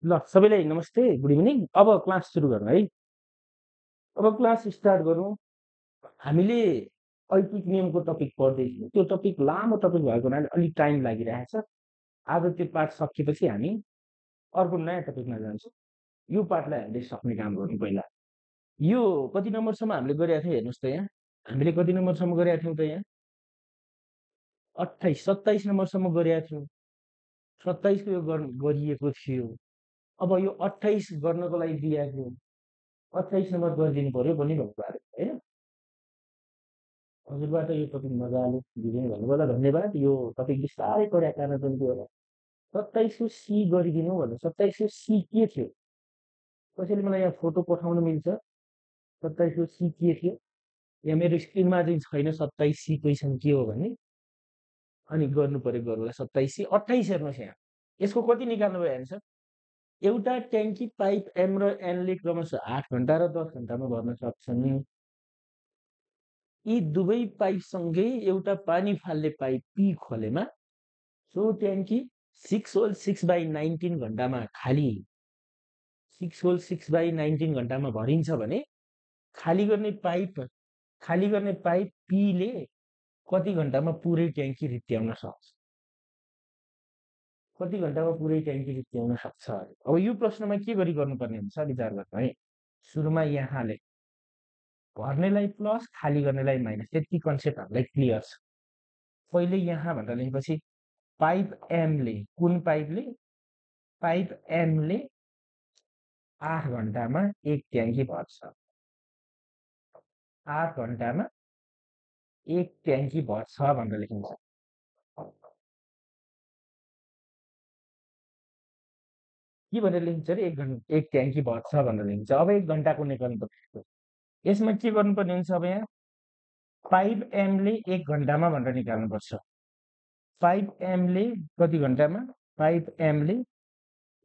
ल सबैलाई नमस्ते, गुड इभिनिङ। अब क्लास सुरु गरौँ है। अब क्लास स्टार्ट गरौँ। हामीले ऐकिक नियमको टपिक पढ्दैछौँ। त्यो टपिक लामो टपिक भएको हुनाले अलिक टाइम लागिरहेछ। आज त्यो पाठ सकिएपछि हामी अर्को नयाँ टपिकमा जान्छौँ। यो पाठलाई हामीले सक्ने काम गरौँ पहिला। यो कति नम्बरसम्म हामीले गरेका थियौँ हेर्नुहोस् त यहाँ। हामीले कति नम्बरसम्म गरेका थियौँ त यहाँ? 28, 27 नम्बरसम्म गरेका थियौँ। 27 को यो गरिएको थियो। अब यो 28 गर्नको लागि दिएको थियो। 28 नम्बर गरिदिनु पर्यो पनि भन्नुभयो होइन? हजुरबाट यो टपिक मजाले दिने भन्नुभयो, धन्यवाद। यो टपिक बिस्तारै पढाएको कारण पनि त्यो होला। 27 सी गरिदिनु भन्नु। 27 सी के थियो? कसैले मलाई यहाँ फोटो पठाउन मिल्छ? 27 सी के थियो? यहाँ मेरो स्क्रिनमा चाहिँ छैन 27 सी क्वेसन के हो भन्ने। अनि गर्नु पर्यो गरौँला। 27 सी 28 हेर्नुहोस् यहाँ। यसको कति निकाल्नु भयो एन्सर? एउटा ट्याङ्की पाइप एम र एनले क्रमशः 8 घन्टा र 10 घन्टामा भर्न सक्छन्। यी दुवै पाइपसँगै एउटा पानी फाल्ने पाइप पी खोलेमा सो ट्याङ्की 6 होल 6/19 घन्टामा खाली 6 होल 6/19 घन्टामा भरिन्छ भने खाली गर्ने पाइप पीले कति घन्टामा पुरै ट्याङ्की रित्याउन सक्छ? कति घन्टामा पुरै ट्याङ्की रित्याउन सक्छ? अब यो प्रश्नमा के गरी गर्नुपर्ने हुन्छ विचार गर्नु है। सुरुमा यहाँले भर्नेलाई प्लस खाली गर्नेलाई माइनस, त्यति कन्सेप्ट हामीलाई क्लियर छ। पहिले यहाँ भनेर लेखेपछि पाइप एमले कुन पाइपले? पाइप एमले 8 घन्टामा एक ट्याङ्की भर्छ। 8 घन्टामा एक ट्याङ्की भर्छ भनेर लेखिन्छ। के भनेर लेखिन्छ अरे? एक ट्याङ्की भर्छ भनेर लेखिन्छ। अब 1 घन्टाको निकाल्नु पर्छ। यसमा के गर्नुपर्ने हुन्छ? अब यहाँ पाइप एमले 1 घन्टामा भनेर निकाल्नुपर्छ। पाइप एमले कति घन्टामा? पाइप एमले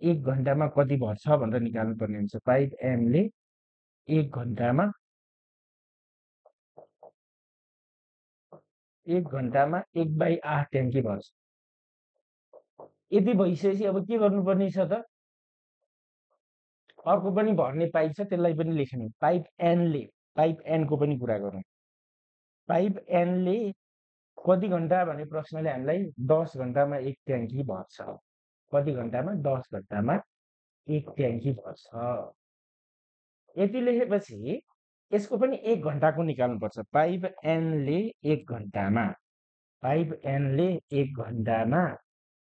1 घन्टामा कति भर्छ भनेर निकाल्नुपर्ने हुन्छ। पाइप एमले 1 घन्टामा 1/8 ट्याङ्की भर्छ। यति भइसकेपछि अब के गर्नुपर्ने छ त? अर्को पनि भर्ने पाइप छ, त्यसलाई पनि लेख्ने। पाइप एनको पनि कुरा गरौँ। पाइप एनले कति घन्टा भने प्रश्नले हामीलाई 10 घन्टामा एक ट्याङ्की भर्छ। कति घन्टामा? 10 घन्टामा एक ट्याङ्की भर्छ। यति लेखेपछि यसको पनि 1 घन्टाको निकाल्नुपर्छ। पाइप एनले 1 घन्टामा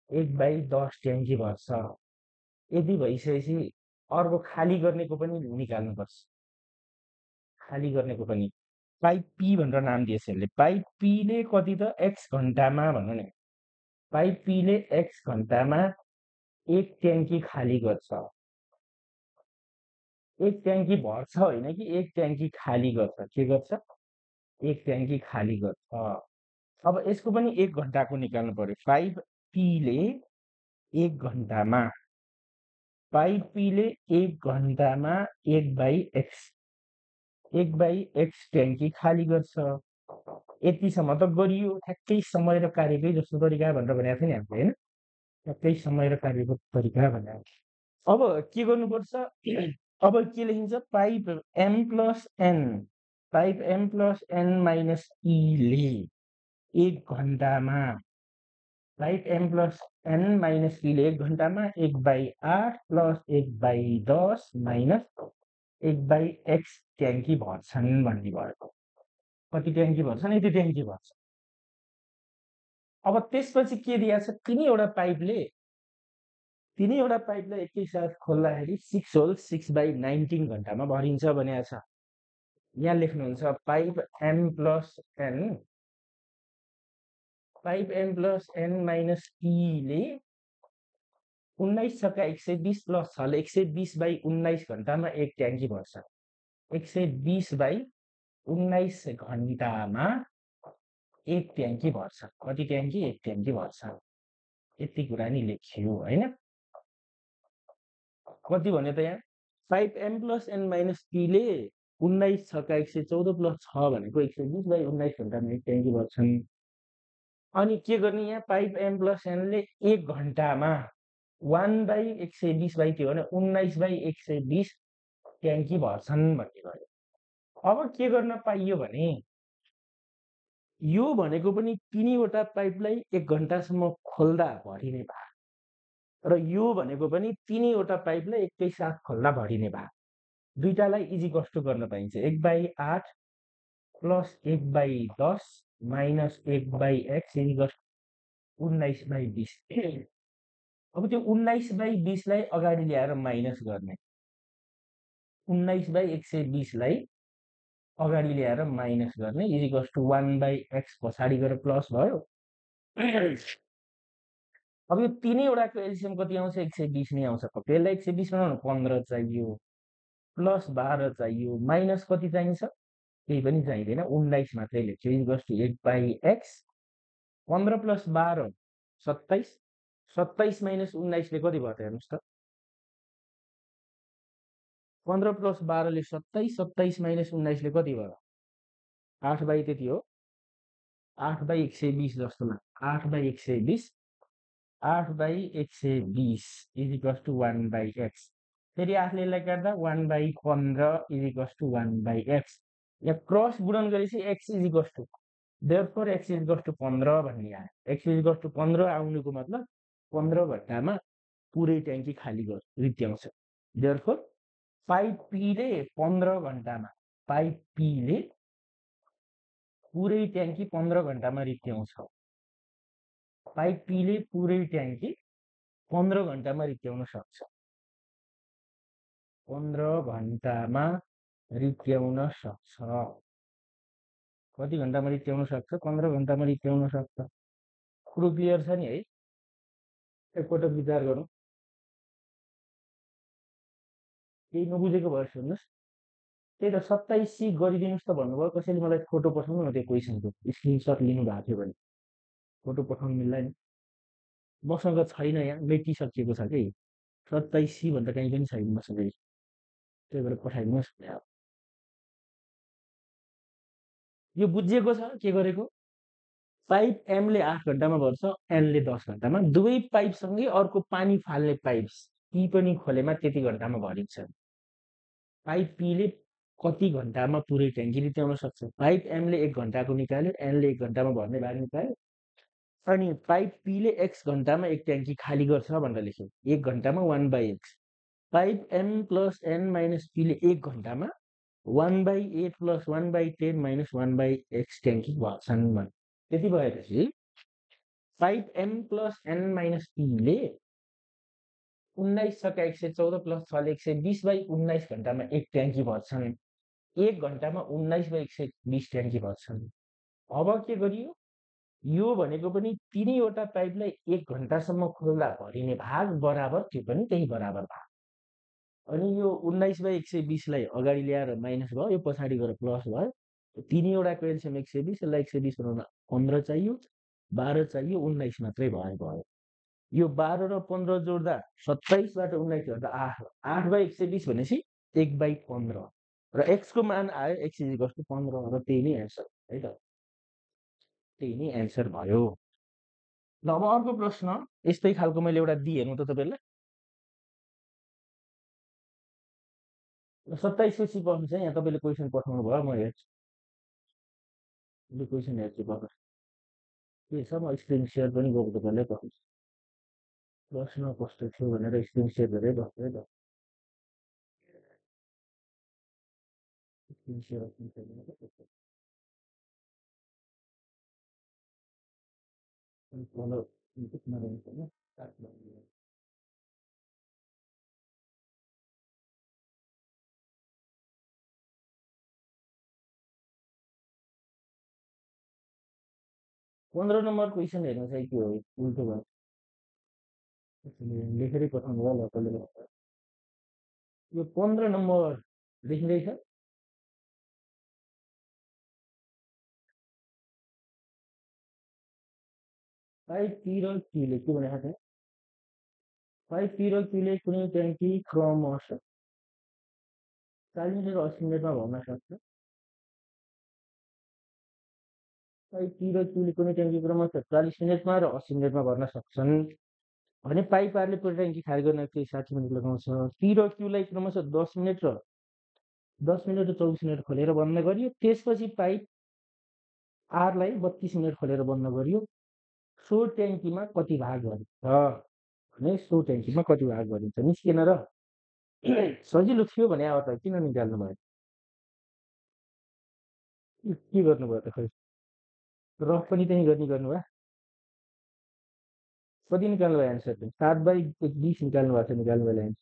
1/10 ट्याङ्की भर्छ। यदि भइसकेपछि अर्को खाली गर्नेको पनि निकाल्नुपर्छ। खाली गर्नेको पनि पाइप पी भनेर नाम दिएछ यसले। पाइप पीले कति त? x घन्टामा भन्नु नि। पाइप पीले x घन्टामा एक ट्याङ्की खाली गर्छ। एक ट्याङ्की भर्छ होइन कि एक ट्याङ्की खाली गर्छ। के गर्छ? एक ट्याङ्की खाली गर्छ। अब यसको पनि 1 घन्टाको निकाल्नु पर्यो। पाइप पीले 1 घन्टामा 1/x ट्याङ्की खाली गर्छ। यतिसम्म त गरियो। ठ्याक्कै समय र कार्यकै जस्तो तरिका भनेर भनेको थियो नि हामीले होइन? ठ्याक्कै समय र कार्यको तरिका भनेर। अब के गर्नुपर्छ? अब के लेखिन्छ? Pipe M plus N minus पीले 1 घन्टामा pipe M plus N minus पीले 1 घन्टामा 1/8 प्लस 1/10 माइनस 1/x ट्याङ्की भर्छन् भन्ने भयो। कति ट्याङ्की भर्छन्? यति ट्याङ्की भर्छ। अब त्यसपछि के दिएको छ? तिनैवटा पाइपलाई एकैसाथ खोल्दाखेरि 6 होल 6/19 घन्टामा भरिन्छ भनेको छ। यहाँ लेख्नुहुन्छ pipe M plus N minus पीले 19 छक्का 120 प्लस 6 120/19 घन्टामा एक ट्याङ्की भर्छ। 120/19 घन्टामा एक ट्याङ्की भर्छ। कति ट्याङ्की? एक ट्याङ्की भर्छ। यति कुरा नि लेखियो होइन? कति भन्यो त यहाँ? Pipe M plus N minus पीले 19 छक्का 114 प्लस 6 भनेको 120/19 घन्टामा एक ट्याङ्की भर्छन्। अनि के गर्ने यहाँ? पाइप एम प्लस एनले 1 घन्टामा 1/120 बाई के हो भने 19/120 ट्याङ्की भर्छन् भन्ने भयो। अब के गर्न पाइयो भने यो भनेको पनि तिनैवटा पाइपलाई 1 घण्टासम्म खोल्दा भरिने भाग र यो भनेको पनि तिनैवटा पाइपलाई एकैसाथ खोल्दा भरिने भाग। दुईटालाई इजी कस्तो गर्न पाइन्छ 1/8 प्लस 1/10 माइनस 1/x इक्वल 19/20। अब त्यो 19/20 लाई अगाडि ल्याएर माइनस गर्ने 19/120 लाई अगाडि ल्याएर माइनस गर्ने इक्वल टु 1/x पछाडि गएर प्लस भयो। अब यो तिनैवटाको एलसिएम कति आउँछ 120 नै आउँछ। यसलाई 120 बनाउन 15 चाहियो प्लस 12 चाहियो माइनस कति चाहिन्छ केही पनि चाहिँदैन 19 मात्रै लेख्छु equal to 1/x 15 plus 12 27 27 minus 19 ले कति भयो त हेर्नुहोस् त 15 प्लस 12 ले 27 27 माइनस 19 ले कति भयो 8 बाई त्यति हो 8/120 जस्तो लाग्छ 8/120 8/120 इक्वल टु 1/x फेरि 8ले यसलाई काट्दा 1/15 इक्वल टु 1/x यहाँ क्रस गुणन गरेपछि x equal to therefore x equal to 15 भन्ने आयो x इक्वल टु 15 आउनुको मतलब 15 घण्टामा पुरै ट्याङ्की खाली रित्याउँछ देयरफोर पाइप पीले 15 घण्टामा पाइप पीले पुरै ट्याङ्की 15 घण्टामा रित्याउँछ पाइप पीले पुरै ट्याङ्की 15 घण्टामा रित्याउन सक्छ 15 घण्टामा रित्याउन सक्छ कति घण्टामा रित्याउन सक्छ 15 घण्टामा रित्याउन सक्छ कुरो क्लियर छ नि है एकपटक विचार गरौँ केही नबुझेको भए सुन्नुहोस् त्यही त 27C गरिदिनुहोस् त भन्नुभयो कसैले मलाई फोटो पठाउनु न त्यो क्वेसनको स्क्रिनसट लिनु भएको थियो भने फोटो पठाउनु मिल्दैन मसँग छैन यहाँ मेटिसकिएको छ कि 27C भन्दा कहीँ पनि छैन मसँग त्यही भएर पठाइदिनुहोस् यो बुझिएको छ के गरेको पाइप एमले 8 घण्टामा भर्छ एनले 10 घण्टामा दुवै पाइपसँगै अर्को पानी फाल्ने पाइप पी पनि खोलेमा त्यति घण्टामा भरिन्छ पाइप पीले कति घण्टामा पुरै ट्याङ्की रित्याउन सक्छ पाइप एमले 1 घण्टाको निकाल्यो एनले 1 घण्टामा भर्ने भाग निकाल्यो अनि पाइप पीले x घण्टामा एक ट्याङ्की खाली गर्छ भनेर लेख्यो 1 घण्टामा 1/x pipe M plus N minus पीले 1 घण्टामा 1/8 प्लस 1/10 माइनस 1/x ट्याङ्की भर्छन् भने त्यति भएपछि pipe M plus N minus पीले 19 छक्का 114 प्लस 6 120/19 घण्टामा एक ट्याङ्की भर्छन् 1 घण्टामा 19/120 ट्याङ्की भर्छन् अब के गरियो यो भनेको पनि तिनैवटा पाइपलाई 1 घण्टासम्म खोल्दा भरिने भाग बराबर त्यो पनि त्यही बराबर भाग अनि यो 19/120 लाई अगाडि ल्याएर माइनस भयो यो पछाडि गएर प्लस भयो तिनैवटाको एलसिएम 120 यसलाई 120 बनाउन 15 चाहियो 12 चाहियो 19 मात्रै भयो यो 12 र 15 जोड्दा 27 बाट 19 जोड्दा 8 8/120 भनेपछि 1/15 र x को मान आयो x इक्वल टु 15 र त्यही नै एन्सर है त त्यही नै एन्सर भयो ल अब अर्को प्रश्न यस्तै खालको मैले एउटा दिएँ हेर्नु त तपाईहरुलाई 27 पछि पढ्नु छ यहाँ तपाईले क्वेशन पठाउनु भयो म हेर्छु यो क्वेशन हेर्छु भर्खर के छ म स्क्रिन शेयर पनि गरेको तपाईँलाई पठाउँछु प्रश्न कस्तो थियो भनेर स्क्रिन शेयर गरेर बस्छु है त स्क्रिन शेयर फलो नगर्नु 15 नम्बर क्वेसन हेर्नु चाहिँ के हो उल्टो भयो लेखेरै पठाउनु भयो ल कसले यो 15 नम्बर देखिँदैछ पाइप पी र क्यूले के भनेको छ पाइप पी र क्यूले कुनै ट्याङ्की क्रमशः 40 मिनट र 80 मिनटमा भर्न सक्छ पाइप पी र क्यूले कुनै ट्याङ्की क्रमशः 40 मिनटमा र 80 मिनटमा भर्न सक्छन् भने पाइपहरूले पुरै ट्याङ्की खाली गर्न चाहिँ 60 मिनट लगाउँछ। पी र क्यूलाई क्रमशः 10 मिनट र 24 मिनट खोलेर बन्द गरियो। त्यसपछि पाइप आरलाई 32 मिनट खोलेर बन्द गरियो। सो ट्याङ्कीमा कति भाग गरिन्छ भने सो ट्याङ्कीमा कति भाग गरिन्छ निस्केन र सजिलो थियो भने अब त किन निकाल्नु भयो? के गर्नुभयो त खै? रफ पनि त्यही गर्नुभयो। कति निकाल्नु भयो एन्सर चाहिँ? 7/20 निकाल्नु भएको छ, निकाल्नु भयो एन्सर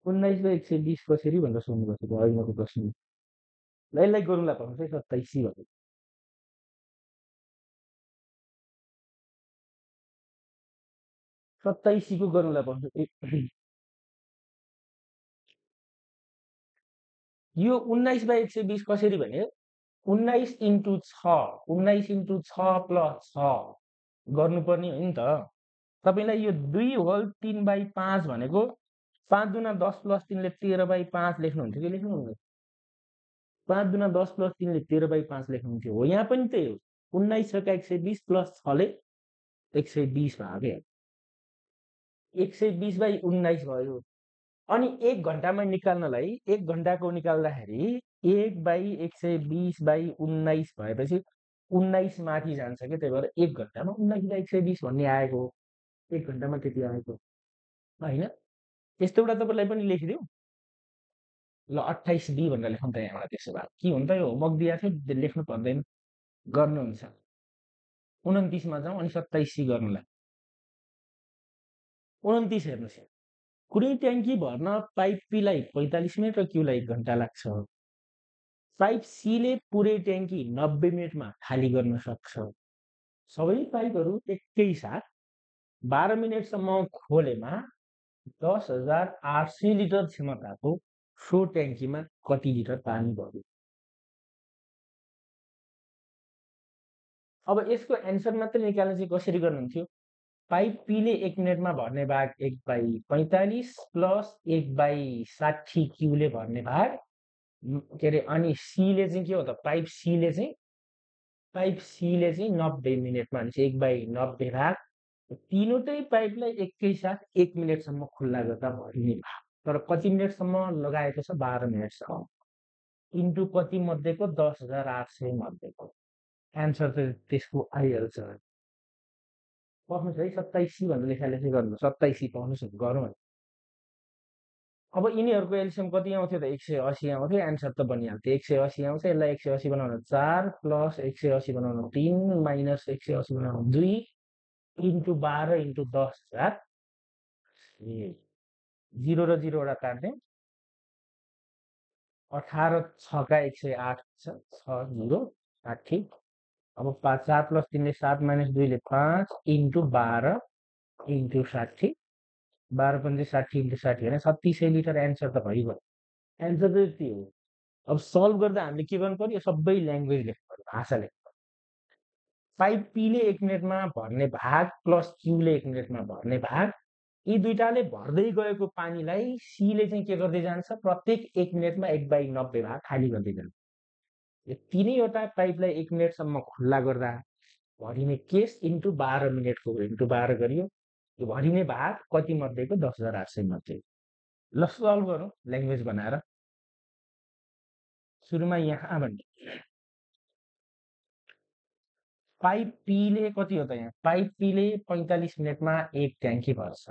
19/120 कसरी भनेर सोध्नुपर्छ अघिको प्रश्न। ल यसलाई गरौँला पाउँछ है 27 भन्नु। 27 को गरौँला पाउँछ। यो 19/120 कसरी भने 19 इन्टु 6 19 इन्टु 6 प्लस 6 गर्नुपर्ने हो नि त। तपाईँलाई यो 2/3/5 भनेको 5 दुना 10 प्लस 3ले 13/5 लेख्नुहुन्छ कि लेख्नुहुन्न? 5 दुना 10 प्लस 3ले 13/5 लेख्नुहुन्थ्यो। हो यहाँ पनि त्यही हो। 19 र 120 प्लस 6ले 120 भाग्यो 120/19 भयो। अनि 1 घन्टामा निकाल्नलाई 1 घन्टाको निकाल्दाखेरि 1/120/19 भएपछि 19 माथि जान्छ कि, त्यही भएर 1 घन्टामा 19/120 भन्ने आएको हो। 1 घन्टामा त्यति आएको होइन। यस्तो एउटा तपाईँलाई पनि लेखिदिउँ। ल 28B भनेर लेखौँ त यहाँबाट। त्यसो भए के हुन्छ, यो होमवर्क दिएको थियो लेख्नु पर्दैन, गर्नुहुन्छ। 29 मा जाउँ अनि 27C गर्नुलाई। 29 हेर्नुहोस्, कुनै ट्याङ्की भर्न पाइप पीलाई 45 मिनट र क्यूलाई 1 घन्टा लाग्छ। पाइप सीले पुरै ट्याङ्की 90 मिनटमा खाली गर्न सक्छ। सबै पाइपहरू एकैसाथ 12 मिनटसम्म खोलेमा 10,800 लिटर क्षमताको सो ट्याङ्कीमा कति लिटर पानी बग्यो? अब यसको एन्सर मात्रै निकाल्न चाहिँ कसरी गर्नुहुन्थ्यो? पाइप पीले 1 मिनटमा भर्ने भाग 1/45 प्लस 1/60 क्यूले भर्ने भाग के अरे, अनि सीले चाहिँ के हो त, पाइप सीले चाहिँ 90 मिनटमा भनेपछि 1/90 भाग। तीनवटै पाइपलाई एकैसाथ 1 मिनटसम्म खुल्ला गर्दा भरिने भाग। तर कति मिनटसम्म लगाएको छ? 12 मिनटसम्म। इन्टु कति मध्येको? 10,800 मध्येको। एन्सर चाहिँ त्यसको आइहाल्छ। पढ्नुहोस् है, 27C भनेर लेखालेखी गर्नु। 27C पढ्नुहोस्, गरौँ। अब यिनीहरूको एलसिएम कति आउँथ्यो त? 180 आउँथ्यो। एन्सर त बनिहाल्थ्यो। 180 आउँछ। यसलाई 180 बनाउन 4 प्लस 180 बनाउन 3 माइनस 180 बनाउन 2 इन्टु 12 इन्टु 10,000। 0 र 0 वटा काट्ने, 18 6 का 108 छ, 6 0 60। अब 7 प्लस 3ले 7 माइनस 2ले 5 इन्टु 12 इन्टु 60। 12 पंजे 60 इन्टु 60 होइन, 3600 लिटर एन्सर त भइगयो। एन्सर चाहिँ यति हो। अब सल्भ गर्दा हामीले के गर्नु पर्यो? सबै ल्याङ्ग्वेज लेख्नु पर्यो, भाषा लेख्नु पर्यो। पाइप पीले 1 मिनटमा भर्ने भाग प्लस क्यूले 1 मिनटमा भर्ने भाग, यी दुईटाले भर्दै गएको पानीलाई सीले चाहिँ के गर्दै जान्छ? प्रत्येक 1 मिनटमा 1/90 भाग खाली गर्दै जान्छ। यो तीनैवटा पाइपलाई 1 मिनटसम्म खुल्ला गर्दा भरिने केस इन्टु 12 मिनटको इन्टु 12 गरियो। यो भरिने भाग कति मध्येको? 10,800 मध्ये। ल सल्भ गरौँ ल्याङ्ग्वेज बनाएर। सुरुमा यहाँ भन्ने पाइप पीले कति हो त? यहाँ पाइप पीले 45 मिनटमा एक ट्याङ्की भर्छ।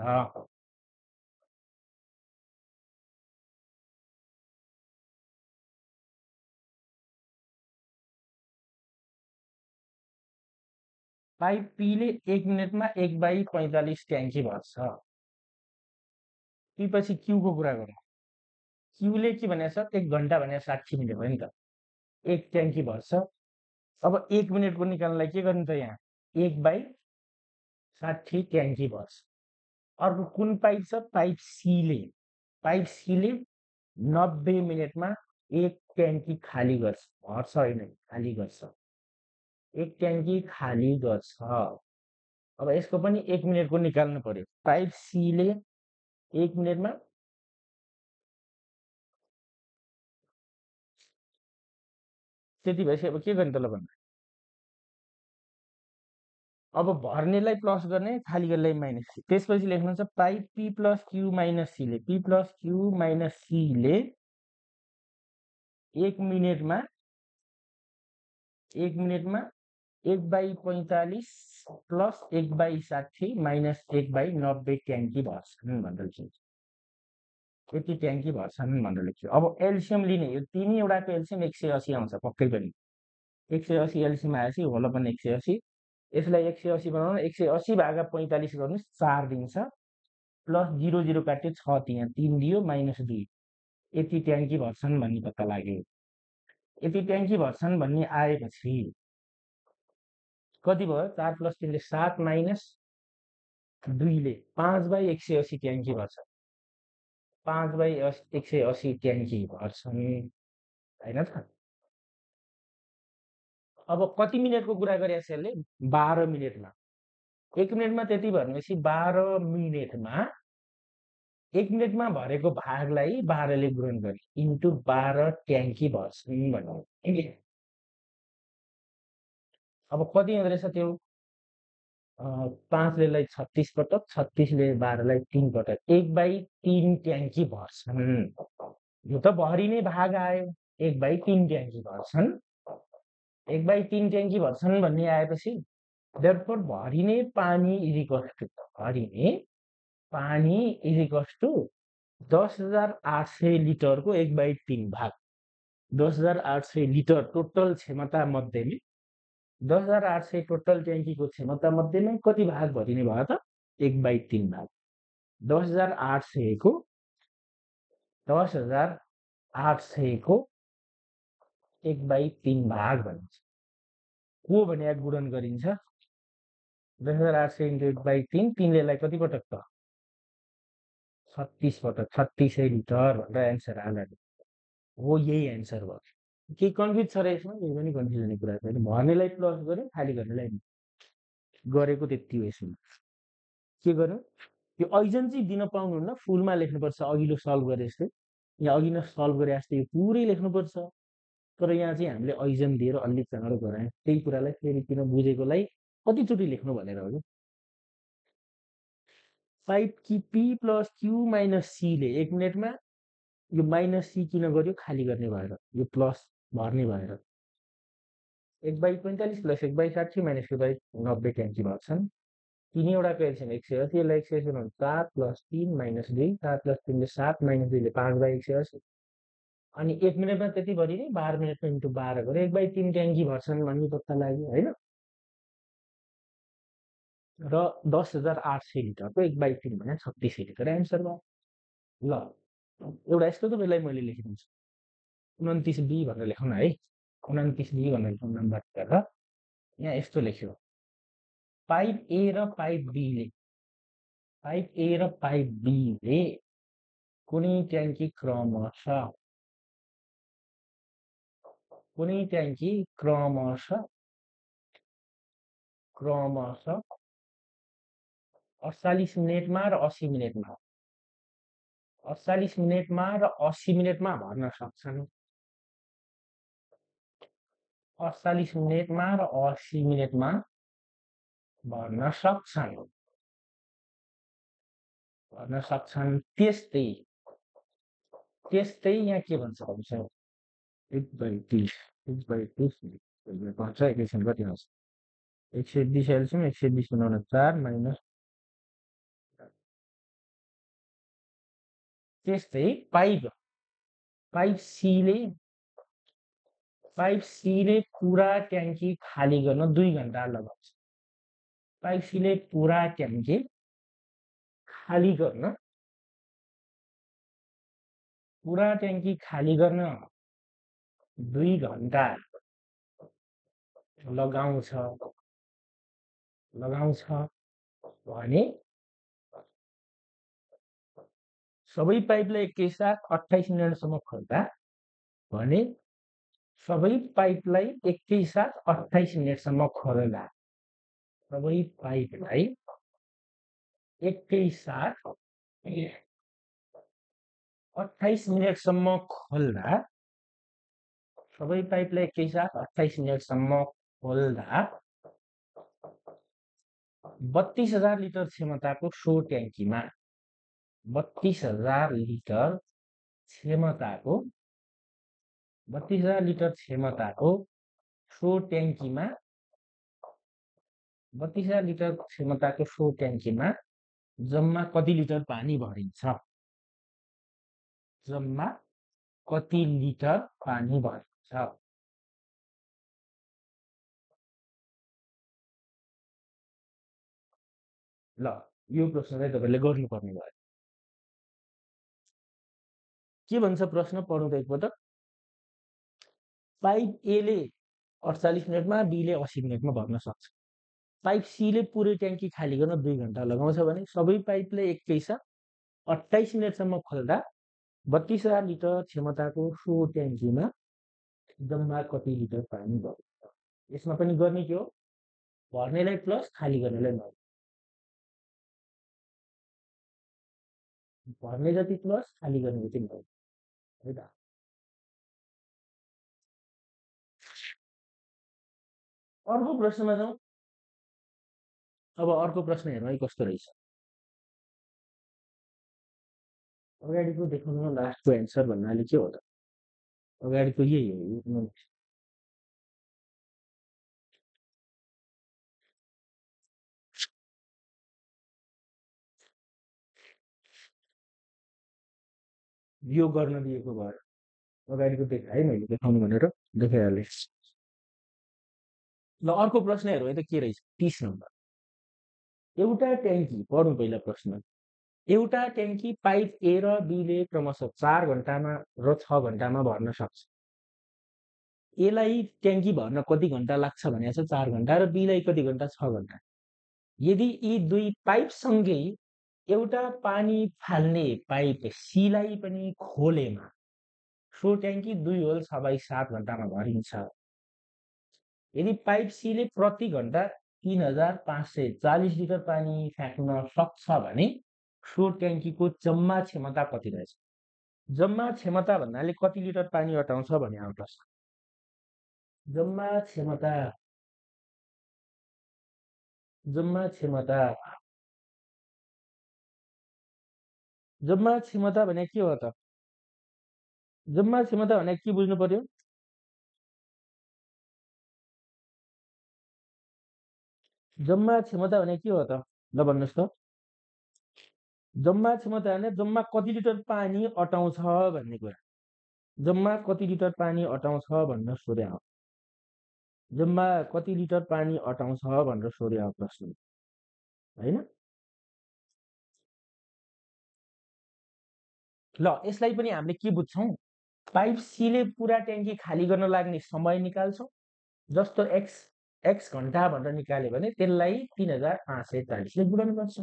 पाइप पीले 1 मिनटमा 1/45 ट्याङ्की भर्छ। पछि क्यूको कुरा गरौँ। क्यूले के भनेको छ? 1 घन्टा भनेर 60 मिनट हो नि त। एक ट्याङ्की भर्छ। अब 1 मिनटको निकाल्नलाई के गर्नु त? यहाँ 1/60 ट्याङ्की भर्छ। अर्को कुन पाइप छ? पाइप सीले। पाइप सीले 90 मिनटमा एक ट्याङ्की खाली गर्छ, भर्छ होइन, खाली गर्छ। एक ट्याङ्की खाली गर्छ। अब यसको पनि 1 मिनटको निकाल्नु पर्यो। पाइप सीले 1 मिनटमा त्यति भएपछि अब के गर्ने त ल भन्नु? अब भर्नेलाई प्लस गर्ने, खाली गर्नेलाई माइनस। त्यसपछि लेख्नुहुन्छ pipe P plus Q minus सीले, पी प्लस क्यू माइनस सीले 1 मिनेटमा 1/45 प्लस 1/60 माइनस 1/90 ट्याङ्की भर्छन् भनेर लेखिन्छ। यति ट्याङ्की भर्छन् भनेर लेख्छु। अब एल्सियम लिने, यो तिनैवटाको एल्सियम 180 आउँछ पक्कै पनि। 180 एल्सियम आएपछि होला पनि 180, यसलाई 180 बनाउनु, 180 भागा 45 गर्नुहोस्, 4 दिन्छ, प्लस 0 0 काट्यो 6, त्यहाँ 3 दियो, माइनस 2, यति ट्याङ्की भर्छन् भन्ने पत्ता लाग्यो। यति ट्याङ्की भर्छन् भन्ने आएपछि कति भयो? 4 प्लस 3 ले 7 माइनस 2 ले 5/180 ट्याङ्की भर्छ। 5/180 ट्याङ्की भर्छन् होइन त। अब कति मिनटको कुरा गरेको छ यसले? 12 मिनटमा। 1 मिनटमा त्यति भनेपछि 12 मिनटमा 1 मिनटमा भरेको भागलाई 12 ले गुणन गर्ने, इन्टु 12 ट्याङ्की भर्छन् भन्ने। अब कति हुँदो रहेछ त्यो? 5 ले 36 पटक, 36 ले 12 लाई 3 पटक, 1/3 ट्याङ्की भर्छन्। यो त भरिने भाग आयो, 1/3 ट्याङ्की भर्छन्। 1/3 ट्याङ्की भर्छन् भन्ने आएपछि देयरफोर भरिने पानी इजिकल्स टु 10,800 लिटरको 1/3 भाग। 10,800 लिटर टोटल क्षमता मध्येमा 10,800 टोटल ट्याङ्कीको क्षमता मध्येमा कति भाग भरिने भयो त? 1/3 भाग। 10,800 को 1/3 भाग भनिन्छ। को भने गुणन गरिन्छ? 10,800 इन्टु 1/3, 3 ले कति पटक त? 36 पटक, 3600 लिटर भनेर एन्सर आयो। हो, यही एन्सर भयो। के कन्फ्युज छ र यसमा? यही पनि कन्फ्युज हुने कुरा छैन। भर्नेलाई प्लस गर्यो, खाली गर्नेलाई गरेको त्यति हो। यसमा के गर्नु? यो ऐजन चाहिँ दिन पाउनुहुन्न, फुलमा लेख्नुपर्छ, अघिल्लो सल्भ गरे जस्तै। यहाँ अघि नै सल्भ गरे जस्तै यो पुरै लेख्नुपर्छ, तर यहाँ चाहिँ हामीले ऐजन दिएर अलि चाँडो गरायौँ। त्यही कुरालाई फेरि किन बुझेकोलाई कतिचोटि लेख्नु भनेर हो। पाइप कि पी प्लस क्यू माइनस सीले 1 मिनटमा, यो माइनस सी किन गर्यो? खाली गर्ने भएर, यो प्लस भर्ने भएर। 1/45 प्लस 1/60 माइनस 1/90 ट्याङ्की भर्छन्। तिनैवटाको एल्सियम 180, यसलाई 180 बनाउनु, 7 प्लस 3 माइनस 2, 7 प्लस 3 ले 7 माइनस 2 ले 5/180, अनि 1 मिनटमा त्यति भरिने, 12 मिनटमा इन्टु 12 गरे 1/3 ट्याङ्की भर्छन् भन्ने पत्ता लाग्यो होइन। र 10,800 लिटरको 1/3 भने 3600 लिटर एन्सर भयो। ल, एउटा यस्तो त बेला मैले लेखिदिन्छु, 29B भनेर लेखौँ न है। 29B भनेर लेखौँ नम्बर गरेर। यहाँ यस्तो लेख्यो, पाइप ए र पाइप बीले कुनै ट्याङ्की क्रमशः 48 मिनेटमा र 80 मिनेटमा 48 मिनेटमा र 80 मिनेटमा भर्न सक्छन्। 48 मिनेटमा र 80 मिनेटमा भर्न सक्छन्। त्यस्तै यहाँ के भन्छ भन्छ 1/30 भन्छ, एकैछिन कति आउँछ? 120 एल्सियम, 120 बनाउन 4 माइनस। त्यस्तै पाइप सीले पुरा ट्याङ्की खाली गर्न 2 घण्टा लगाउँछ। पाइप सीले पुरा ट्याङ्की खाली गर्न 2 घण्टा लगाउँछ भने सबै पाइपलाई एकैसाथ 28 मिनटसम्म खोल्दा भने सबै पाइपलाई एकैसाथ 28 मिनटसम्म खोल्दा सबै पाइपलाई एकैसाथ 28 मिनटसम्म खोल्दा सबै पाइपलाई एकैसाथ 28 मिनटसम्म खोल्दा 32,000 लिटर क्षमताको सो ट्याङ्कीमा 32,000 लिटर क्षमताको 32,000 लिटर क्षमताको सो ट्याङ्कीमा 32,000 लिटर क्षमताको सो ट्याङ्कीमा जम्मा कति लिटर पानी भरिन्छ? जम्मा कति लिटर पानी भरिन्छ? ल यो प्रश्न चाहिँ तपाईँले गर्नुपर्ने भयो। के भन्छ प्रश्न पढौँ त एकपटक। पाइप ए ले 48 मिनटमा, बी ले 80 मिनटमा भर्न सक्छ। पाइप सी ले पुरै ट्याङ्की खाली गर्न 2 घण्टा लगाउँछ भने सबै पाइपले एकैसाथ 28 मिनटसम्म खोल्दा 32,000 लिटर क्षमताको सो ट्याङ्कीमा जम्मा कति लिटर पानी भरिन्छ? यसमा पनि गर्ने के हो, भर्नेलाई प्लस खाली गर्नेलाई माइनस। भर्ने जति प्लस खाली गर्ने जति माइनस है त। अर्को प्रश्नमा जाउँ। अब अर्को प्रश्न हेरौँ है कस्तो रहेछ। अगाडिको देखाउनुमा लास्टको एन्सर भन्नाले के हो त? अगाडिको यही हो। यो गर्न दिएको भएर अगाडिको देखाएँ मैले, देखाउनु भनेर देखाइहालेँ। ल अर्को प्रश्न हेरौँ है त के रहेछ। 30 नम्बर। एउटा ट्याङ्की पढौँ पहिला प्रश्न। एउटा ट्याङ्की पाइप ए र बीले क्रमशः 4 घण्टामा र 6 घण्टामा भर्न सक्छ। एलाई ट्याङ्की भर्न कति घण्टा लाग्छ भनेको छ? 4 घण्टा। र बीलाई कति घण्टा? 6 घण्टा। यदि यी दुई पाइपसँगै एउटा पानी फाल्ने पाइप सीलाई पनि खोलेमा सो ट्याङ्की 2 होल 6/7 घण्टामा भरिन्छ। यदि पाइप सीले प्रति घण्टा 3,540 लिटर पानी फ्याँक्न सक्छ भने सो ट्याङ्कीको जम्मा क्षमता कति रहेछ? जम्मा क्षमता भन्नाले कति लिटर पानी अटाउँछ भने आउँछ। जम्मा क्षमता जम्मा क्षमता जम्मा क्षमता भने के हो त? जम्मा क्षमता भने के बुझ्नु पर्यो? जम्मा क्षमता भने के हो त? ल भन्नुहोस् त। जम्मा क्षमता भने जम्मा कति लिटर पानी अटाउँछ भन्ने कुरा। जम्मा कति लिटर पानी अटाउँछ भनेर सोधे हो। जम्मा कति लिटर पानी अटाउँछ भनेर सोधे हो प्रश्न, हैन? ल यसलाई पनि हामीले के बुझ्छौँ? पाइप सीले पुरा ट्याङ्की खाली गर्न लाग्ने समय निकाल्छौँ। जस्तो एक्स घण्टा भनेर निकाल्यो भने त्यसलाई 3,540 ले गुणाउनु पर्छ।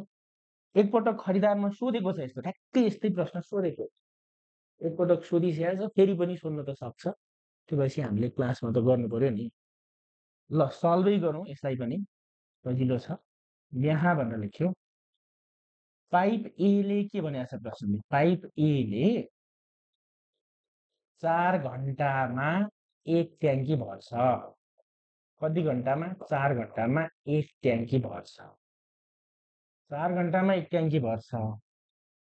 एकपटक खरिदारमा सोधेको छ यस्तो, ठ्याक्कै यस्तै प्रश्न सोधेको। एकपटक सोधिसकेको छ, फेरि पनि सोध्न त सक्छ। त्योपछि हामीले क्लासमा त गर्नु पर्यो नि। ल सल्भै गरौँ यसलाई पनि, सजिलो छ। यहाँ भनेर लेख्यो। पाइप ए ले के भनेको छ प्रश्नले? पाइप ए ले 4 घण्टामा एक ट्याङ्की भर्छ। कति घण्टामा? 4 घण्टामा एक ट्याङ्की भर्छ। 4 घण्टामा एक ट्याङ्की भर्छ।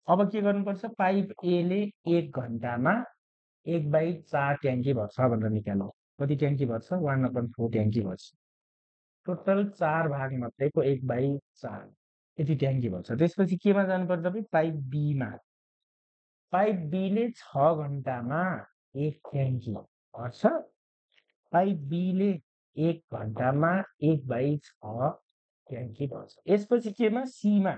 अब के गर्नुपर्छ? पाइप ए ले 1 घण्टामा 1/4 ट्याङ्की भर्छ भनेर निकाल्नु। कति ट्याङ्की भर्छ? 1/4 ट्याङ्की भर्छ। टोटल 4 भाग मध्येको 1/4 यति ट्याङ्की भर्छ। त्यसपछि केमा जानुपर्छ तपाईँ? पाइप बीमा। पाइप बीले 6 घण्टामा एक ट्याङ्की भर्छ। पाइप बीले 1 घण्टामा 1/6 ट्याङ्की भर्छ। यसपछि केमा? सीमा।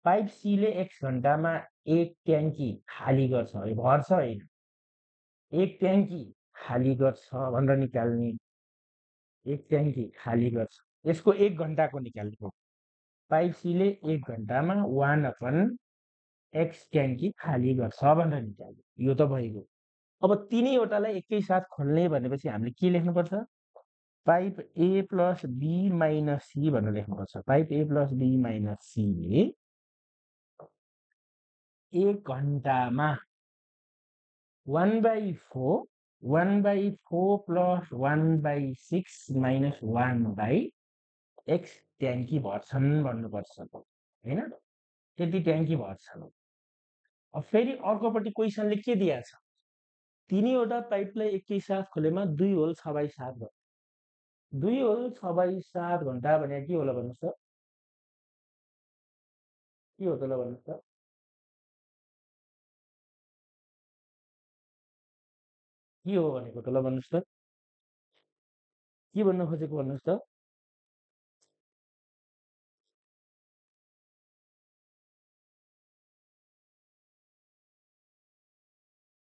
पाइप सीले 1 घण्टामा एक ट्याङ्की खाली गर्छ, भर्छ होइन, एक ट्याङ्की खाली गर्छ भनेर निकाल्ने। एक ट्याङ्की खाली गर्छ, यसको 1 घण्टाको निकाल्ने। पाइप सीले 1 घण्टामा 1/x ट्याङ्की खाली गर्छ भनेर निकाल्ने। यो त भइगयो। अब तिनैवटालाई एकैसाथ खोल्ने भनेपछि हामीले के लेख्नुपर्छ? Pipe A plus B minus C भनेर लेख्नुपर्छ। Pipe A plus B minus सीले 1 घण्टामा 1/4 1/4 प्लस 1/6 माइनस 1/4 एक्स ट्याङ्की भर्छन् भन्नुपर्छ होइन, त्यति ट्याङ्की भर्छन्। अब फेरि अर्कोपट्टि क्वेसनले के दिएको छ, तिनैवटा पाइपलाई एकैसाथ खोलेमा 2 होल 6/7 घन्टा। 2 होल 6/7 घन्टा भने के होला भन्नुहोस् त, के हो त ल भन्नुहोस् त। के हो भनेको त ल भन्नुहोस् त, के भन्न खोजेको भन्नुहोस् त।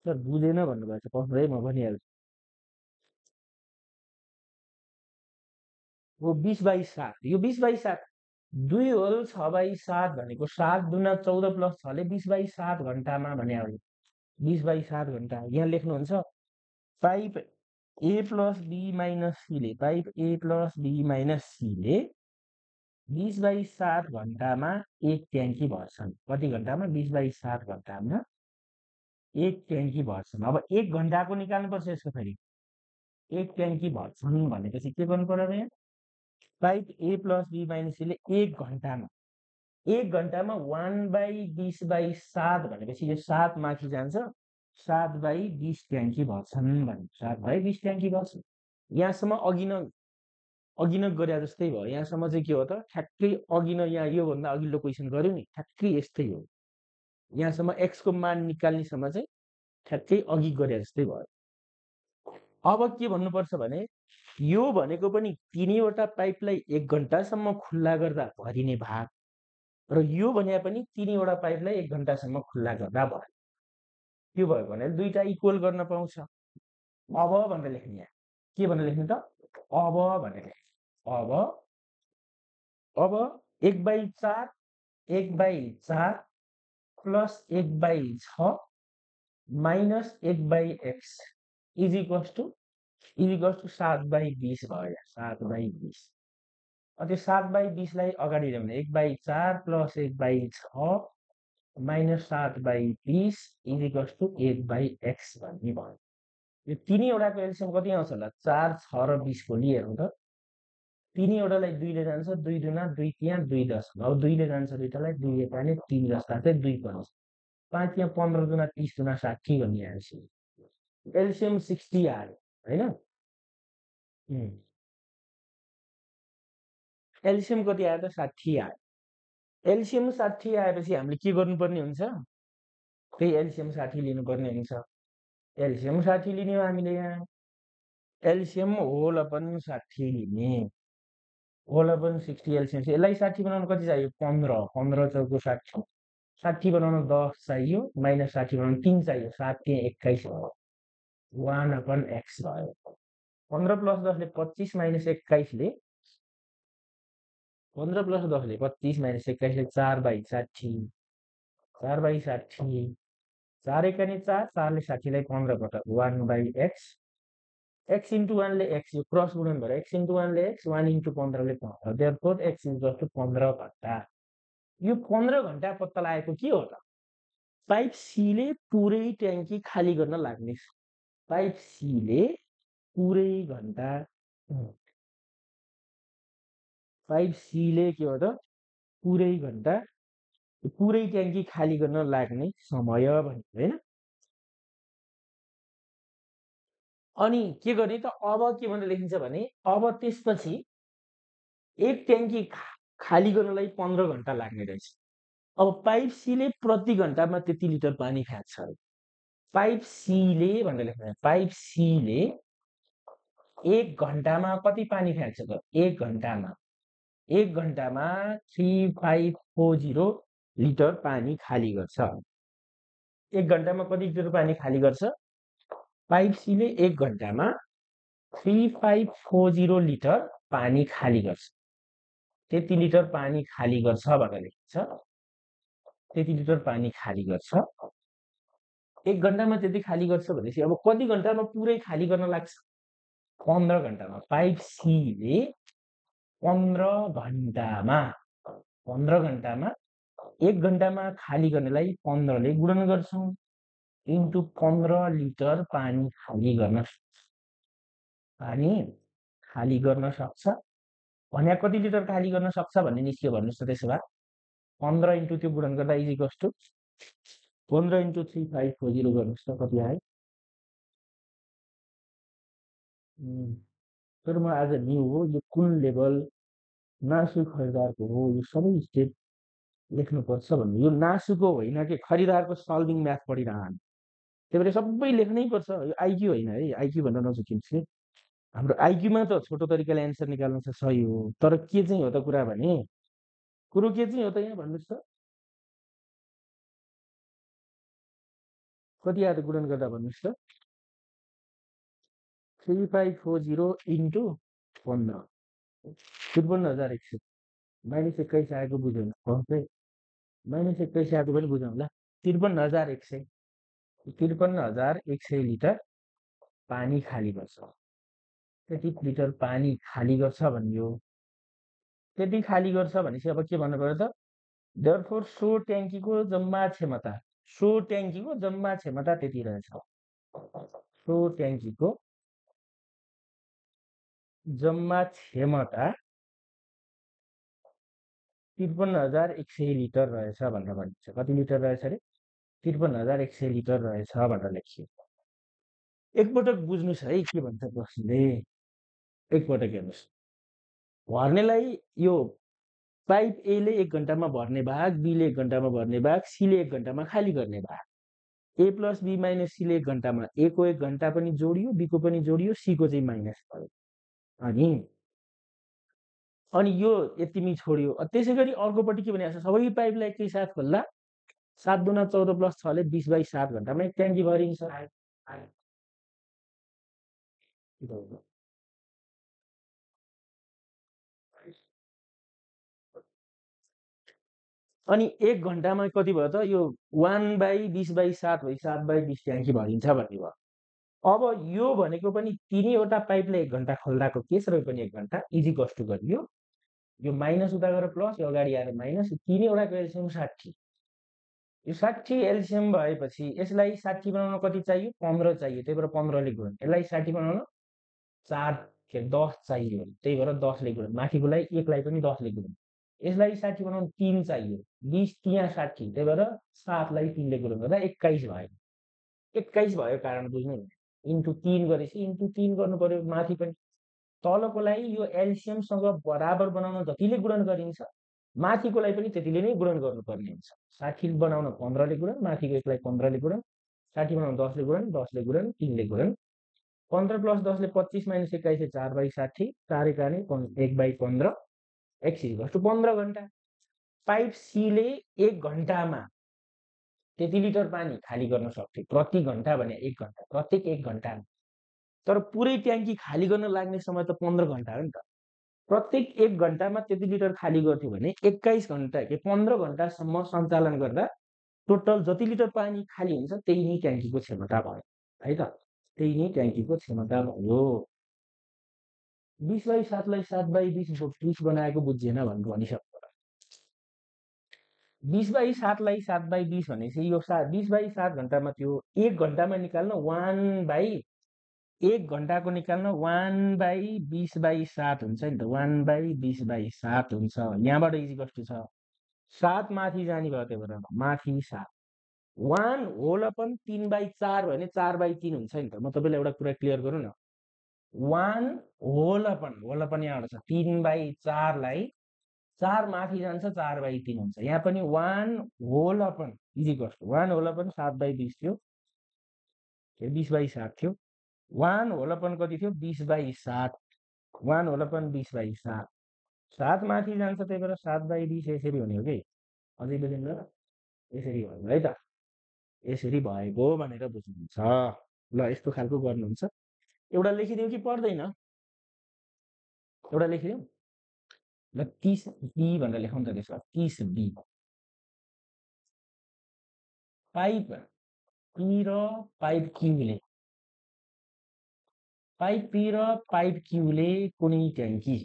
सर बुझेन भन्नुभएको छ, पक्रै म भनिहाल्छु। हो 20/7, यो 20/7 2 होल 6/7 भनेको 7 दुना 14 प्लस 6ले 20/7 घन्टामा भने हो। 20/7 घन्टा यहाँ लेख्नुहुन्छ, pipe A plus B minus सीले, pipe A plus B minus सीले 20/7 घन्टामा एक ट्याङ्की भर्छन्। कति घन्टामा? 20/7 घन्टामा एक ट्याङ्की भर्छन्। अब 1 घन्टाको निकाल्नुपर्छ यसको फेरि। एक ट्याङ्की भर्छन् भनेपछि के गर्नु पर्यो यहाँ, pipe A plus B minus सीले 1 घन्टामा 1/20/7 भनेपछि यो 7 माथि जान्छ, 7/20 ट्याङ्की भर्छन् भने 7/20 ट्याङ्की भर्छन्। यहाँसम्म अघि न गरे जस्तै भयो। यहाँसम्म चाहिँ के हो त, ठ्याक्कै अघि न यहाँ योभन्दा अघिल्लो क्वेसन गर्यो नि, ठ्याक्कै यस्तै हो। यहाँसम्म एक्सको मान निकाल्नेसम्म चाहिँ ठ्याक्कै अघि गरे जस्तै भयो। अब के भन्नुपर्छ भने, यो भनेको पनि तिनैवटा पाइपलाई 1 घन्टासम्म खुल्ला गर्दा भरिने भाग, र यो भने पनि तिनैवटा पाइपलाई 1 घन्टासम्म खुल्ला गर्दा भयो। त्यो भयो भने दुईटा इक्वल गर्न पाउँछ। अब भनेर लेख्ने, यहाँ के भनेर लेख्ने त, अब भनेर लेख्ने। अब 1/4 1/4 plus 1/6 minus 1/x is equals to 7/20 भयो। 7/20 त्यो 7/20 लाई अगाडि ल्याउने, 1/4 plus 1/6 minus 7/20 is equals to 8/x भन्ने भयो। यो तिनैवटाको एलसिएम कति आउँछ होला, 4, 6 र 20 को लिएर त तिनैवटालाई 2 ले जान्छ, 2 दुना 2 त्यहाँ 2 10, अब 2 ले जान्छ दुईटालाई, 2 यताले 3 जस्ता चाहिँ 2 पर्छ, 5 यहाँ 15 दुना 30 दुना 60 भन्ने आएपछि एलसिएम 60 आयो होइन। एलसिएम कति आयो त, 60 आयो। एलसिएम 60 आएपछि हामीले के गर्नुपर्ने हुन्छ, त्यही एलसिएम 60 लिनुपर्ने हुन्छ। एलसिएम 60 लिने हो हामीले, यहाँ एलसिएम होल अपन 60 लिने, होल अपन 60 एलसिएम। यसलाई 60 बनाउनु कति चाहियो, 15, 15 चौको 60, 60 बनाउनु 10 चाहियो, माइनस 60 बनाउनु 3 चाहियो, 7 त्यहाँ 21 भयो, 1/x भयो। 15 प्लस 10 ले 25 माइनस 21 ले 15 प्लस 10 ले 25 माइनस 21 ले 4/60, 4/60, 4 एकाने 4, 4 ले 60 लाई 15 पटक 1/x, x इन्टु 1 ले x, यो क्रस गुणन भएर x इन्टु 1 ले x, 1 इन्टु 15 ले 15, therefore x is equal to 15 घन्टा। यो 15 घन्टा पत्ता लागेको के हो त, पाइप सीले पुरै ट्याङ्की खाली गर्न लाग्ने, पाइप सीले पुरै घन्टा, पाइप सीले के हो त पुरै घन्टा पुरै ट्याङ्की खाली गर्न लाग्ने समय भन्ने होइन। अनि के गर्ने त, अब के भनेर लेखिन्छ भने, अब त्यसपछि एक ट्याङ्की खाली गर्नलाई 15 घन्टा लाग्ने रहेछ। अब पाइप सीले प्रति घन्टामा त्यति लिटर पानी फ्याँक्छ। पाइप सीले भनेर लेख्ने, पाइप सीले 1 घन्टामा कति पानी फ्याँक्छ त, 1 घन्टामा 3540 लिटर पानी खाली गर्छ। 1 घन्टामा कति लिटर पानी खाली गर्छ, पाइप सीले 1 घन्टामा 3540 लिटर पानी खाली गर्छ। त्यति लिटर पानी खाली गर्छ भनेर लेखिन्छ, त्यति लिटर पानी खाली गर्छ। 1 घन्टामा त्यति खाली गर्छ भनेपछि अब कति घन्टामा पुरै खाली गर्न लाग्छ, 15 घन्टामा। पाइप सीले 15 घन्टामा 1 घन्टामा खाली गर्नेलाई 15 ले गुणन गर्छौं, इन्टु 15 लिटर पानी खाली गर्न सक्छ। भने कति लिटर खाली गर्न सक्छ भन्ने निस्क्यो भन्नुहोस् त। त्यसो भए 15 इन्टु त्यो गुणन गर्दा इज इक्वल्स टु 15 इन्टु 3540 गर्नुहोस् त कति आयो। तर म आज न्यू हो, यो कुन लेभल नासु खरिदारको हो, यो सबै स्टेप लेख्नुपर्छ भन्ने। यो नासुको होइन कि खरिदारको सल्भिङ म्याथ पढिरहनु, त्यही भएर सबै लेख्नै पर्छ। यो आइक्यू होइन है, आइक्यू भनेर नसोचिन्छ कि हाम्रो आइक्यूमा त छोटो तरिकाले एन्सर निकाल्नु छ, सही हो। तर के चाहिँ हो त कुरा भने, कुरो के चाहिँ हो त यहाँ भन्नुहोस् त, कति आयो त गुणन गर्दा भन्नुहोस् त। 3540 इन्टु 15 53,100 -21 आएको बुझ्यौँ -21 आएको पनि बुझौँ ल। 53,100 53,100 लिटर पानी खाली गर्छ। त्यति लिटर पानी खाली गर्छ भन्यो। त्यति खाली गर्छ भनेपछि अब के भन्नु पर्यो त, देयरफोर सो ट्याङ्कीको जम्मा क्षमता, सो ट्याङ्कीको जम्मा क्षमता त्यति रहेछ। सो ट्याङ्कीको जम्मा क्षमता 53,100 लिटर रहेछ भनेर भनिन्छ। कति लिटर रहेछ अरे, 53,100 लिटर रहेछ भनेर लेखियो। एकपटक बुझ्नुहोस् है के भन्छ प्रश्नले, एकपटक हेर्नुहोस्। भर्नेलाई यो पाइप ए ले 1 घन्टामा भर्ने भाग, बी ले 1 घन्टामा भर्ने भाग, सी ले 1 घन्टामा खाली गर्ने भाग। ए प्लस बी माइनस सी ले 1 घन्टामा, ए को 1 घन्टा पनि जोडियो, बी को पनि जोडियो, सी को चाहिँ माइनस भयो। अनि यो यतिमी छोडियो। त्यसै गरी अर्कोपट्टि के भनेको छ, सबै पाइपलाई एकैसाथ खोल्दा 7 दुना 14 प्लस 6 ले 20/7 घन्टामा एक ट्याङ्की भरिन्छ। अनि 1 घन्टामा कति भयो त, यो 1/20/7 भई 7/20 ट्याङ्की भरिन्छ भन्ने भयो। अब यो भनेको पनि तिनैवटा पाइपले 1 घन्टा खोल्दाको केस र पनि 1 घन्टा इजी कस्ट गरियो। यो माइनस उता गरेर प्लस, यो अगाडि आएर माइनस, तिनैवटाको एलसिएम 60। यो 60 एलसिएम भएपछि यसलाई 60 बनाउन कति चाहियो, 15 चाहियो। त्यही भएर 15 ले गुणन। यसलाई 60 बनाउन 10 चाहियो, त्यही भएर 10 ले गुणन। माथिकोलाई 1 लाई पनि 10 ले गुणन। यसलाई 60 बनाउन 3 चाहियो, 20 त्यहाँ 60, त्यही भएर 7 लाई 3 ले गुणन गर्दा 21 भयो। 21 भयो कारण बुझ्नु, इन्टु 3 गरेपछि इन्टु 3 गर्नु पर्यो माथि पनि। तलकोलाई यो एलसिएमसँग बराबर बनाउन जतिले गुणन गरिन्छ, माथिकोलाई पनि त्यतिले नै गुणन गर्नुपर्ने हुन्छ। 60 बनाउन 15 ले गुणन, माथिको यसलाई 15 ले गुणन, 60 बनाउन 10 ले गुणन, 10 ले गुणन, 3 ले गुणन। 15 प्लस 10 ले 25 माइनस 21 ले 4/60, 4 एकाने 1/15, x इक्वल्स टु 15 घन्टा। पाइप सी ले 1 घन्टामा त्यति लिटर पानी खाली गर्न सक्थ्यो। प्रति घन्टा भने 1 घन्टा, प्रत्येक 1 घन्टामा। तर पुरै ट्याङ्की खाली गर्न लाग्ने समय त 15 घन्टा हो नि त। प्रत्येक 1 घन्टामा त्यति लिटर खाली गर्थ्यो भने 21 घन्टा के 15 घन्टासम्म सञ्चालन गर्दा टोटल जति लिटर पानी खाली हुन्छ त्यही नै ट्याङ्कीको क्षमता भयो है त। त्यही नै ट्याङ्कीको क्षमता भयो। 20/7 लाई 7/20 बनाएको बुझिएन भनेर भनिसक्नु। 20/7 लाई 7/20 भनेपछि यो 20/7 घन्टामा त्यो 1 घन्टामा निकाल्न 1 घन्टाको निकाल्न 1/20/7 हुन्छ नि त। 1/20/7 हुन्छ। यहाँबाट इजी कस्तो छ, 7 माथि जाने भयो, त्यही भएर माथि 7। 1 होल अपन 3/4 भने 4/3 हुन्छ नि त। म तपाईँलाई एउटा कुरा क्लियर गरौँ न, 1 होल अपन यहाँबाट छ, 3/4 लाई 4 माथि जान्छ 4/3 हुन्छ। यहाँ पनि 1 whole upon easy cost, 1 whole upon 7/20 थियो, 20/7 थियो। 1 होल अपन कति थियो, 20/7। 1 होल अपन 20/7, 7 माथि जान्छ, त्यही भएर 7/20 यसरी हुने हो कि। अझै बुझ्नु यसरी भयो है त, यसरी भएको भनेर बुझ्नुहुन्छ। ल यस्तो खालको गर्नुहुन्छ। एउटा लेखिदिउँ कि पर्दैन, एउटा लेखिदिउँ ल। 30B भनेर लेखौँ त। त्यसमा 30B पाइप पी र पाइप क्यूले, पाइप पी र पाइप क्यूले कुनै ट्याङ्की,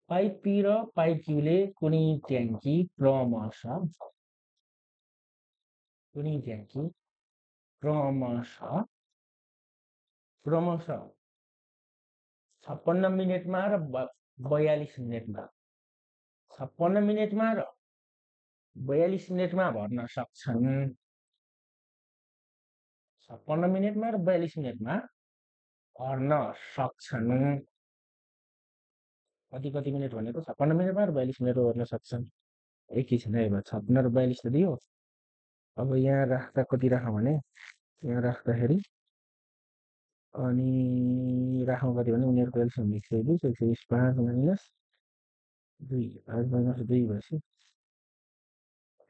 पाइप पी र पाइप क्यूले कुनै ट्याङ्की क्रमशः 56 मिनेटमा र 42 मिनेटमा 56 मिनेटमा र 42 मिनेटमा भर्न सक्छन्। 56 मिनेटमा र 42 मिनेटमा भर्न सक्छन्। कति कति मिनेट भनेको 56 मिनेटमा र 42 मिनेटमा भर्न सक्छन्। एकैछिन है, 56 र 42 त दियो। अब यहाँ राख्दा कति राखौँ भने यहाँ राख्दाखेरि अनि राखौँ कति भने उनीहरूको एलसिएम 120 120 5 माइनस 2 5 माइनस 2 भएपछि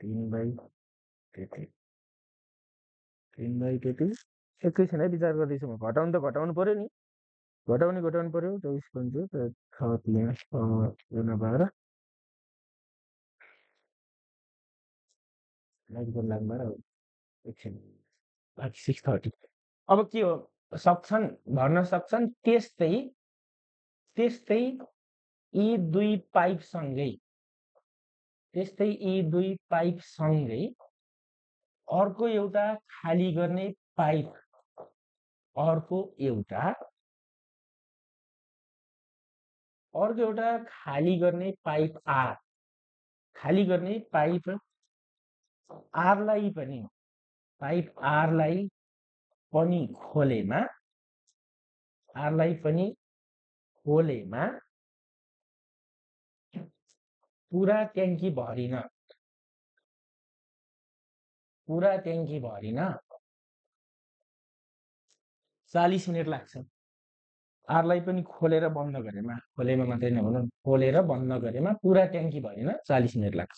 3/33 3/33 एकैछिन है, विचार गर्दैछु म। घटाउनु त घटाउनु पर्यो नि, घटाउनु पर्यो। 24 6 3 6 12 लाग्दा एकछिन 630। अब के हो, सक्छन् भर्न सक्छन्। त्यस्तै यी दुई पाइपसँगै अर्को एउटा खाली गर्ने पाइप खाली गर्ने पाइप आरलाई पनि खोलेमा पुरा ट्याङ्की भरिन 40 मिनेट लाग्छ। आरलाई पनि खोलेर बन्द गरेमा, खोलेमा मात्रै नभनौँ, खोलेर बन्द गरेमा पुरा ट्याङ्की भरिन 40 मिनेट लाग्छ।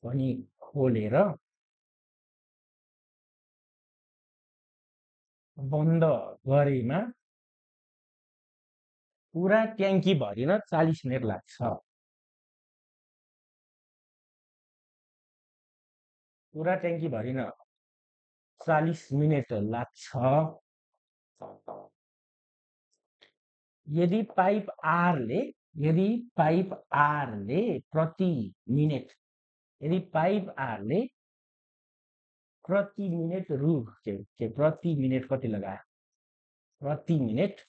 पनि खोलेर बन्द गरेमा पुरा ट्याङ्की भरिन 40 मिनेट लाग्छ। पुरा ट्याङ्की भरिन 40 मिनेट लाग्छ। यदि पाइप आरले प्रति मिनेट प्रति मिनेट कति लगायो, प्रति मिनेट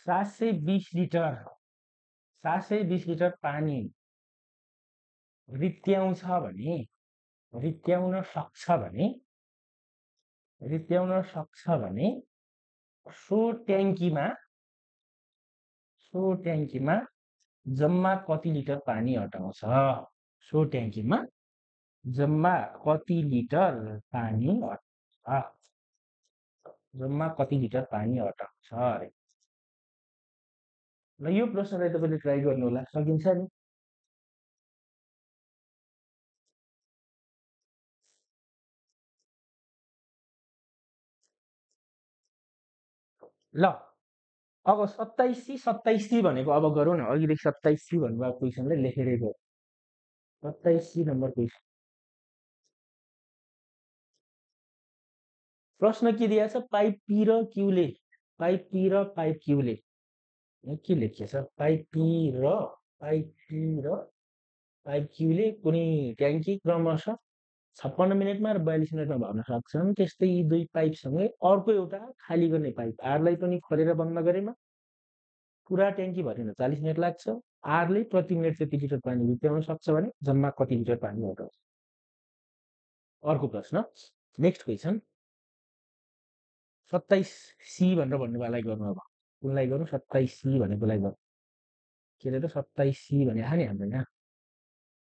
720 लिटर पानी रित्याउन सक्छ भने सो ट्याङ्कीमा जम्मा कति लिटर पानी अटाउँछ। सो ट्याङ्कीमा जम्मा कति लिटर पानी अटाउँछ अरे। ल यो प्रश्नलाई तपाईले ट्राई गर्नु होला, सकिन्छ नि। ल अब 27C भनेको अब गरौँ न। अघिदेखि 27C भन्नुभएको क्वेसनलाई लेखेरै गरौँ। 27C number question. प्रश्न के दिएको छ, पाइप पी र क्यूले के लेखिएको छ, पाइप क्यूले कुनै ट्याङ्की क्रमशः 56 मिनेटमा र 42 मिनेटमा भर्न सक्छन्। त्यस्तै यी दुई पाइपसँगै अर्को एउटा खाली गर्ने पाइप आरलाई पनि खोलेर बन्द गरेमा पुरा ट्याङ्की भरिन 40 मिनेट लाग्छ। आरले प्रति मिनेट कति लिटर पानी रित्याउन सक्छ भने जम्मा कति लिटर पानी अटाउँछ। अर्को प्रश्न, नेक्स्ट क्वेसन। 27C भनेर भन्नेवालाई गर्नु। अब कुनलाई गरौँ, 27C भनेकोलाई गरौँ। के अरे त 27C भने नि हाम्रो यहाँ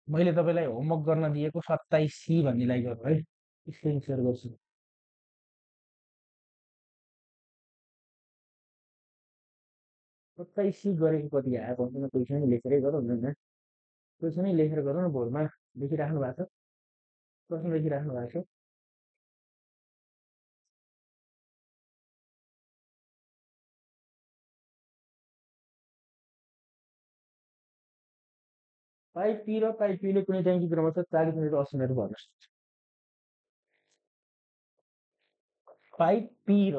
मैले तपाईलाई होमवर्क गर्न दिएको 27C भन्नेलाई गर्नु है। स्क्रिन सेयर गर्छु। 27C गरेको कति आयो भन्नु, क्वेसनै लेखेरै गरौँ न। क्वेसनै लेखेर गरौँ न। बोर्डमा लेखिराख्नु भएको छ, प्रश्न लेखिराख्नु भएको छ। पाइप पी र पाइप पीले कुनै ट्याङ्की क्रमशः 40 मिनेट 80 मिनेट भर्न सक्छ। पाइप पी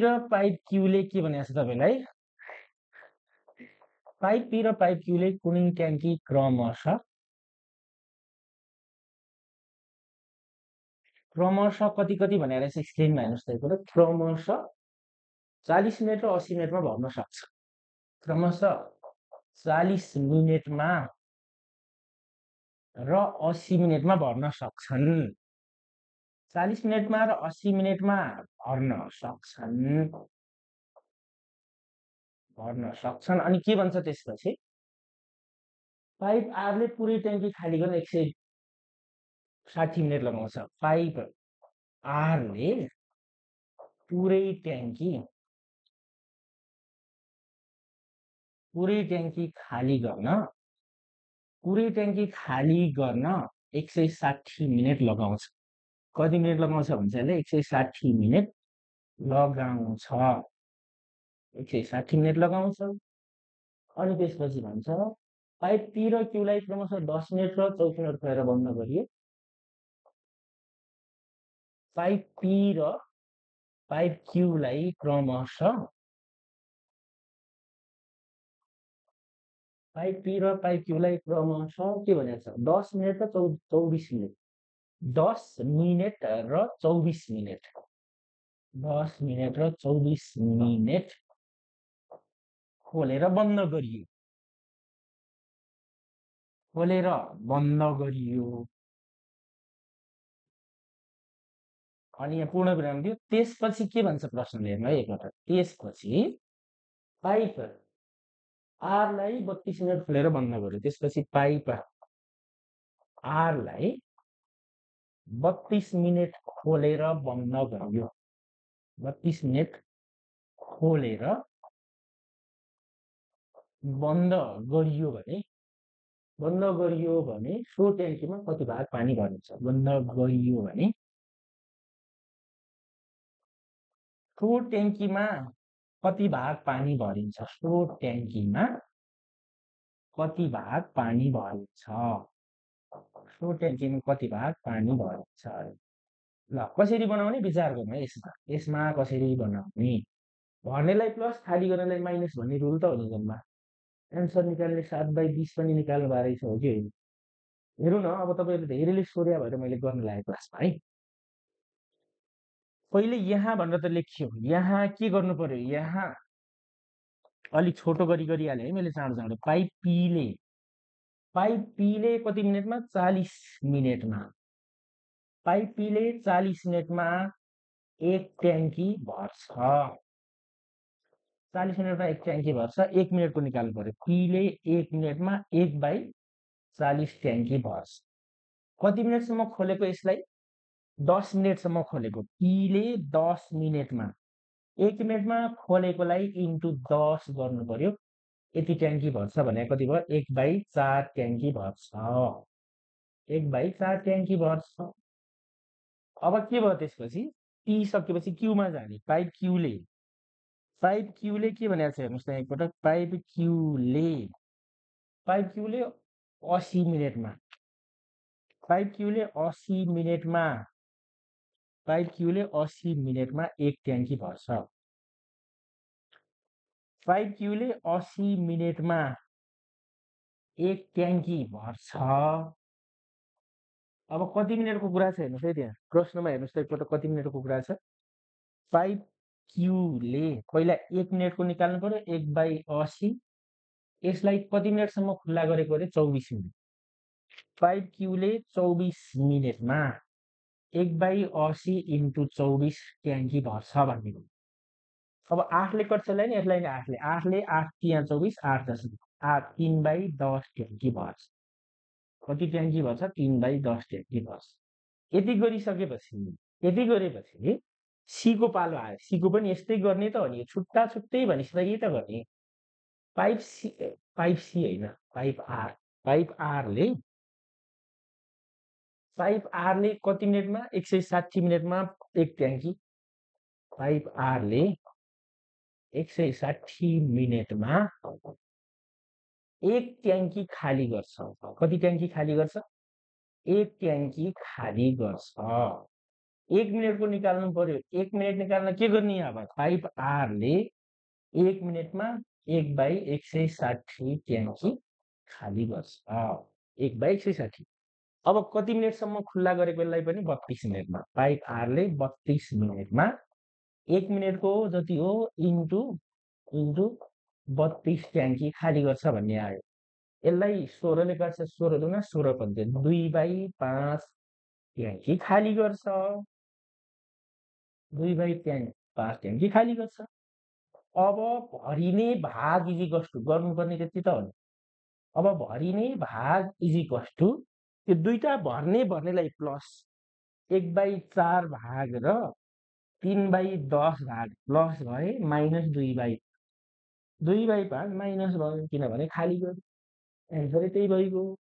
र पाइप क्यूले के भनेको छ तपाईलाई, पाइप पी र पाइप क्यूले कुनै ट्याङ्की क्रमशः क्रमशः कति कति भनेर यसो स्क्रिनमा हेर्नुहोस् त एकपल्ट क्रमशः 40 मिनेट र 80 मिनेटमा भर्न सक्छ क्रमशः 40 मिनेटमा र 80 मिनेटमा भर्न सक्छन् 40 मिनेटमा र 80 मिनेटमा भर्न सक्छन् अनि के भन्छ त्यसपछि पाइप आरले पुरै ट्याङ्की खाली गर्न 160 मिनेट लगाउँछ पाइप आरले पुरै ट्याङ्की खाली गर्न 160 मिनेट लगाउँछ कति मिनेट लगाउँछ भन्छ यसले 160 मिनेट लगाउँछ 160 मिनेट लगाउँछ अनि त्यसपछि भन्छ पाइप पी र क्यूलाई क्रमशः 10 मिनेट र 24 मिनेट खुवाएर बन्द गरियो पाइप पी र पाइप क्यूलाई क्रमशः के भनेको छ 10 मिनेट र 24 मिनेट 10 मिनेट र 24 मिनेट 10 मिनेट र 24 मिनेट खोलेर बन्द गरियो अनि यहाँ पूर्ण विराम दियो त्यसपछि के भन्छ प्रश्नले हेर्नु है एकपल्ट त्यसपछि पाइप आरलाई 32 मिनेट खोलेर बन्द गर्यो त्यसपछि पाइप आरलाई 32 मिनेट खोलेर बन्द गरियो 32 मिनेट खोलेर बन्द गरियो भने सो ट्याङ्कीमा कति भाग पानी भरिन्छ बन्द गरियो भने सो ट्याङ्कीमा कति भाग पानी भरिन्छ ल कसरी बनाउने विचार गर्नु है यसमा कसरी बनाउने भर्नेलाई प्लस खाली गर्नेलाई माइनस भन्ने रुल त हो नि जम्मा एन्सर निकाल्ने 7/20 पनि निकाल्नु भएको रहेछ हो कि होइन हेरौँ न अब तपाईँहरूले धेरैले सोध्या भएर मैले गर्न लागेको क्लासमा है पहिले यहाँ भनेर त लेखियो यहाँ के गर्नु पर्यो यहाँ अलिक छोटो गरिहालेँ है मैले चाँडो पाइप पीले कति मिनेटमा 40 मिनेटमा पाइप पीले 40 मिनेटमा एक ट्याङ्की भर्छ 40 मिनेटमा एक ट्याङ्की भर्छ 1 मिनेटको निकाल्नु पर्यो पीले 1 मिनेटमा 1/40 ट्याङ्की भर्छ कति मिनेटसम्म खोलेको यसलाई 10 मिनेटसम्म खोलेको पीले 10 मिनेटमा 1 मिनेटमा खोलेकोलाई इन्टु 10 गर्नु पर्यो यति ट्याङ्की भर्छ भने कति भयो 1/4 ट्याङ्की भर्छ 1/4 ट्याङ्की भर्छ अब के भयो त्यसपछि पी सकेपछि क्यूमा जाने पाइप क्यूले के भनेको छ हेर्नुहोस् त एकपटक पाइप क्यूले 80 मिनेटमा पाइप क्यूले 80 मिनेटमा एक ट्याङ्की भर्छ पाइप क्यूले 80 मिनेटमा एक ट्याङ्की भर्छ अब कति मिनेटको कुरा छ हेर्नुहोस् है त्यहाँ प्रश्नमा हेर्नुहोस् त एकपल्ट कति मिनेटको कुरा छ पाइप क्यूले पहिला 1 मिनेटको निकाल्नु पर्यो 1/80 यसलाई कति मिनेटसम्म खुल्ला गरेको अरे 24 मिनेट पाइप क्यूले 24 मिनेटमा 1/80 इन्टु 24 ट्याङ्की भर्छ भनेको अब 8ले कट्छलाई नि यसलाई 8ले 8 यहाँ 24 8 3/10 ट्याङ्की भर्छ कति ट्याङ्की भर्छ 3/10 ट्याङ्की भर्छ यति गरेपछि सीको पालो आयो सीको पनि यस्तै गर्ने त हो नि छुट्टै भनेपछि त यही त गर्ने पाइप सी होइन पाइप आरले कति मिनेटमा 160 मिनेटमा एक ट्याङ्की पाइप आरले 160 मिनेटमा एक ट्याङ्की खाली गर्छ कति ट्याङ्की खाली गर्छ एक ट्याङ्की खाली गर्छ 1 मिनेटको निकाल्नु पर्यो 1 मिनेट निकाल्न के गर्ने अब पाइप आरले 1 मिनेटमा 1/160 ट्याङ्की खाली गर्छ 1/160 अब कति मिनेटसम्म खुल्ला गरेको यसलाई पनि 32 मिनेटमा पाइप आरले 32 मिनेटमा 1 मिनेटको जति हो इन्टु इन्टु 32 ट्याङ्की खाली गर्छ भन्ने आयो। यसलाई 16ले काट्छ, 16 दुना 16 पन्ध्र 2/5 ट्याङ्की खाली गर्छ। 2/5 ट्याङ्की खाली गर्छ। अब भरिने भाग इजिकल्स टु गर्नुपर्ने त्यति त हो नि। अब भरिने भाग इजिकल्स टु त्यो दुईटा भर्नेलाई प्लस 1/4 भाग र 3/10 भाग प्लस भए माइनस 2/5 माइनस भयो, किनभने खाली गर्यो। एन्सरै त्यही भइगयो।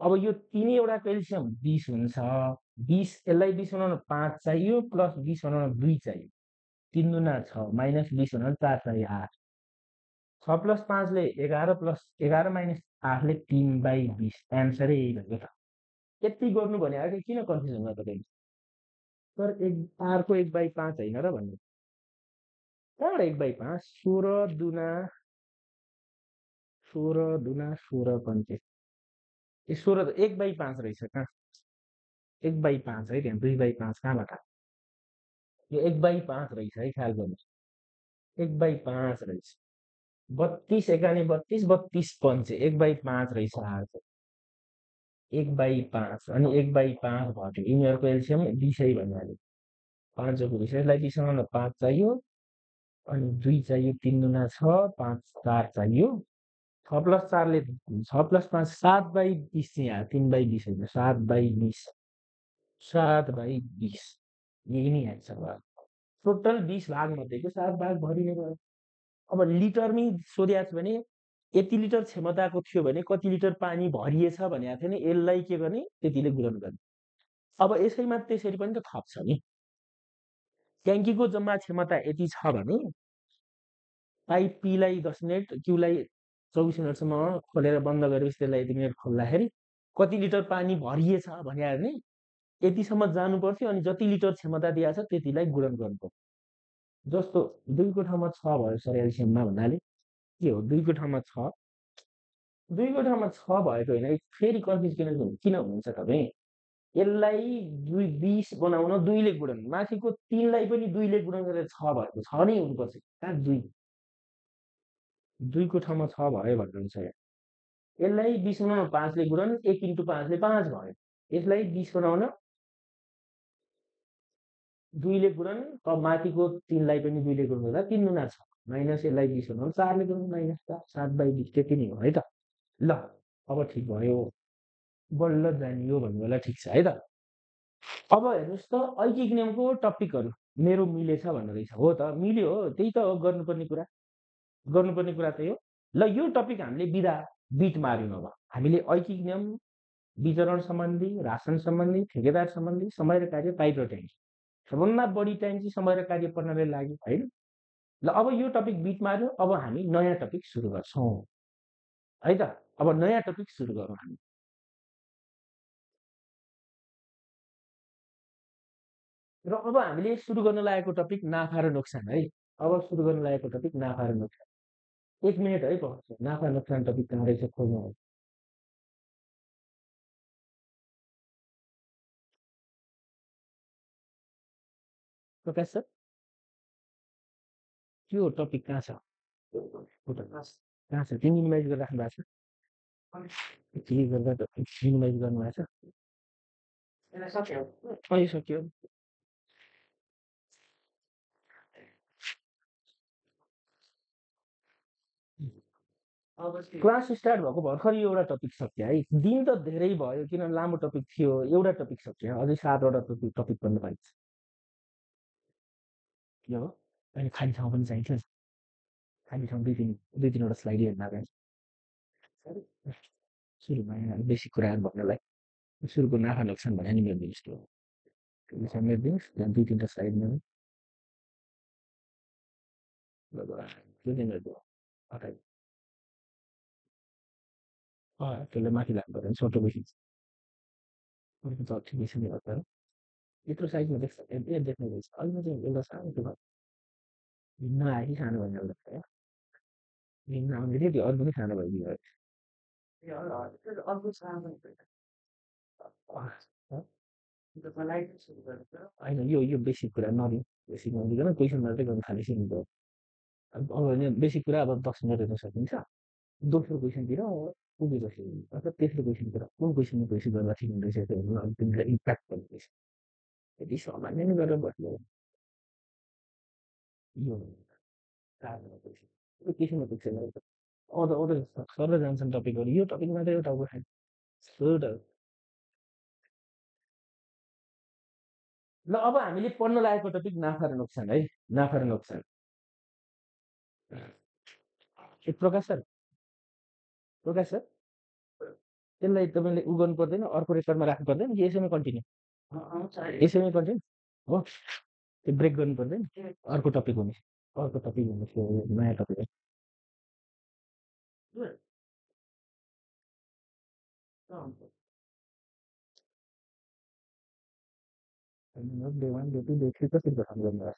अब यो तिनैवटा क्याल्सियम 20 हुन्छ। 20 यसलाई 20 बनाउन 5 चाहियो, प्लस 20 बनाउन 2 चाहियो। 3 दुना 6 माइनस 20 बनाउन 4 चाहियो 8। 6 प्लस 5 ले 11 प्लस 11 माइनस 8 ले 3/20। एन्सरै यही भयो त। यति गर्नु भने आगे किन कन्फ्युजन गर्नु तपाईँ? तर आरको 1/5 होइन र भन्नु। कहाँबाट 1/5? 16 दुना 16 पन्चे। ए 16 त 1/5 रहेछ कहाँ? 1/5 है त्यहाँ 2/5 कहाँबाट? यो 1/5 रहेछ है, ख्याल गर्नुहोस्। 1/5 रहेछ। 32 एकाने 32 32 पन्चे 1/5 रहेछ आरको। 1/5 अनि 1/5 घट्यो। यिनीहरूको एल्सियम 20 भनिहाल्यो। 5 को 20 यसलाई 20 बनाउन 5 चाहियो, अनि 2 चाहियो, 3 दुना 6 5 4 चाहियो। 6 प्लस 4 ले 6 प्लस 5 7/20 चाहिँ आयो, 3/20 होइन 7/20। 7/20 यही नै एन्सर भयो। टोटल 20 भाग मध्येको 7 भाग भरिने भयो। अब लिटरमै सोधेको छ भने यति लिटर क्षमताको थियो भने कति लिटर पानी भरिएछ भनेको थियो नि, यसलाई के गर्ने त्यतिले गुणन गर्ने। अब यसैमा त्यसरी पनि त थप्छ नि। ट्याङ्कीको जम्मा क्षमता यति छ भने पाइप पीलाई 10 मिनट, क्यूलाई 24 मिनटसम्म खोलेर बन्द गरेपछि त्यसलाई यति मिनट खोल्दाखेरि कति लिटर पानी भरिएछ भने नि यतिसम्म जानु पर्थ्यो, अनि जति लिटर क्षमता दिएको छ त्यतिलाई गुणन गर्नुपर्छ। जस्तो 2 को ठाउँमा 6 भयो सर एल्सियममा भन्नाले के हो? 2 को ठाउँमा 6, 2 को ठाउँमा 6 भएको होइन। फेरि कन्फ्युज किन हुनुहुन्छ तपाईँ? यसलाई 20 बनाउन 2 ले गुणन, माथिको 3 लाई पनि 2 ले गुणन गरेर 6 भएको 6 नै हुनुपर्छ। कहाँ 2 को ठाउँमा 6 भयो भन्नुहुन्छ यहाँ। यसलाई 20 बनाउन 5 ले गुणन, 1 इन्टु 5 ले 5 भयो। यसलाई 20 बनाउन 2 ले गुणन, अब माथिको 3 लाई पनि 2 ले गुणन गर्दा 3 दुना 6 माइनस यसलाई 20 बनाउन 4 ले गुणन माइनस 4 7/20 त्यति नै हो है त। ल अब ठिक भयो, बल्ल जानियो भन्नु होला, ठिक छ है त। अब हेर्नुहोस् त ऐकिक नियमको टपिकहरू मेरो मिलेछ भन्नु रहेछ। हो त मिल्यो, हो त्यही त हो गर्नुपर्ने कुरा त्यही हो। ल यो टपिक हामीले बिट मार्यौँ। अब हामीले ऐकिक नियम, वितरण सम्बन्धी, राशन सम्बन्धी, ठेकेदार सम्बन्धी, समय र कार्य, पाइप र ट्याङ्की, सबभन्दा बढी टाइम चाहिँ समय र कार्य पढ्नलाई लाग्यो होइन। ल अब यो टपिक बिट मार्यौँ। अब हामी नयाँ टपिक सुरु गर्छौँ है त। अब नयाँ टपिक सुरु गरौँ हामी। र अब हामीले सुरु गर्न लागेको टपिक नाफा र नोक्सान है। अब सुरु गर्न लागेको टपिक नाफा र नोक्सान। 1 मिनट है पर्छ। नाफा नोक्सान टपिक कहाँ रहेछ खोज्नु हो। प्रकाश सर त्यो टपिक कहाँ छ? कहाँ छ? तिन मिनिमाइज गरेर राख्नु भएको छ? के गर्दा मिनिमाइज गर्नुभएको छ? अहिले सक्यो। क्लास स्टार्ट भएको भर्खर एउटा टपिक सक्यो है। दिन त धेरै भयो किन लामो टपिक थियो, एउटा टपिक सक्यो, अझै 7वटा टपिक पढ्नु पाइन्छ। के हो? अनि खाली ठाउँ पनि चाहिन्छ। खाली ठाउँ दुई तिनवटा स्लाइड हेर्न आएको सुरुमा बेसिक कुराहरू भन्नलाई। सुरुको नाफा नोक्सान भने नि मेरो दिनुहोस् त्यो मेरो दिनुहोस्, त्यहाँ 2-3 स्लाइड मेरो त्यसलाई माथि लाग्नु पर्यो छोटो बेसी ठिकै छ नि हतार यत्रो साइजमा देख्छ देख्नु रहेछ। अहिले चाहिँ एउटा सानो त्यो भिन्न आयो कि सानो भइहाल्छ क्या। भिन्न आउने थियो त्यो अरू पनि सानो भइदियो। अँ, अँ, होइन यो बेसिक कुरा नलिउँ, बेसिक नलिकन क्वेसन मात्रै गर्नु थालेपछि नि त अब होइन बेसिक कुरा अब 10 मिनट हेर्न सकिन्छ। दोस्रो क्वेसनतिर पुगेपछि अर्थात् तेस्रो क्वेसनतिर कुन क्वेसनमा बेसी गर्दा ठिक हुँदैछ त्यो हेर्नु अब तिमीलाई इम्प्याक्ट गर्ने क्वेसन। यदि सामान्य नै गरेर बस्यो यो सानो क्वेसन यो केसँग पुग्छ नि त अरू अरू सर जान्छन् टपिकहरू यो टपिक मात्रै एउटा उठाएँ एउटा ल अब हामीले पढ्न लागेको टपिक नाफा र नोक्सान है नाफा र नोक्सान ए प्रकाश सर त्यसलाई तपाईँले उ गर्नु पर्दैन अर्को रेकर्डमा राख्नु पर्दैन कि यसैमा कन्टिन्यू यसैमा कन्टिन्यू हो त्यो ब्रेक गर्नु पर्दैन अर्को टपिक हुने नयाँ topic day one day two day three कसरी पठाउनु गर्नु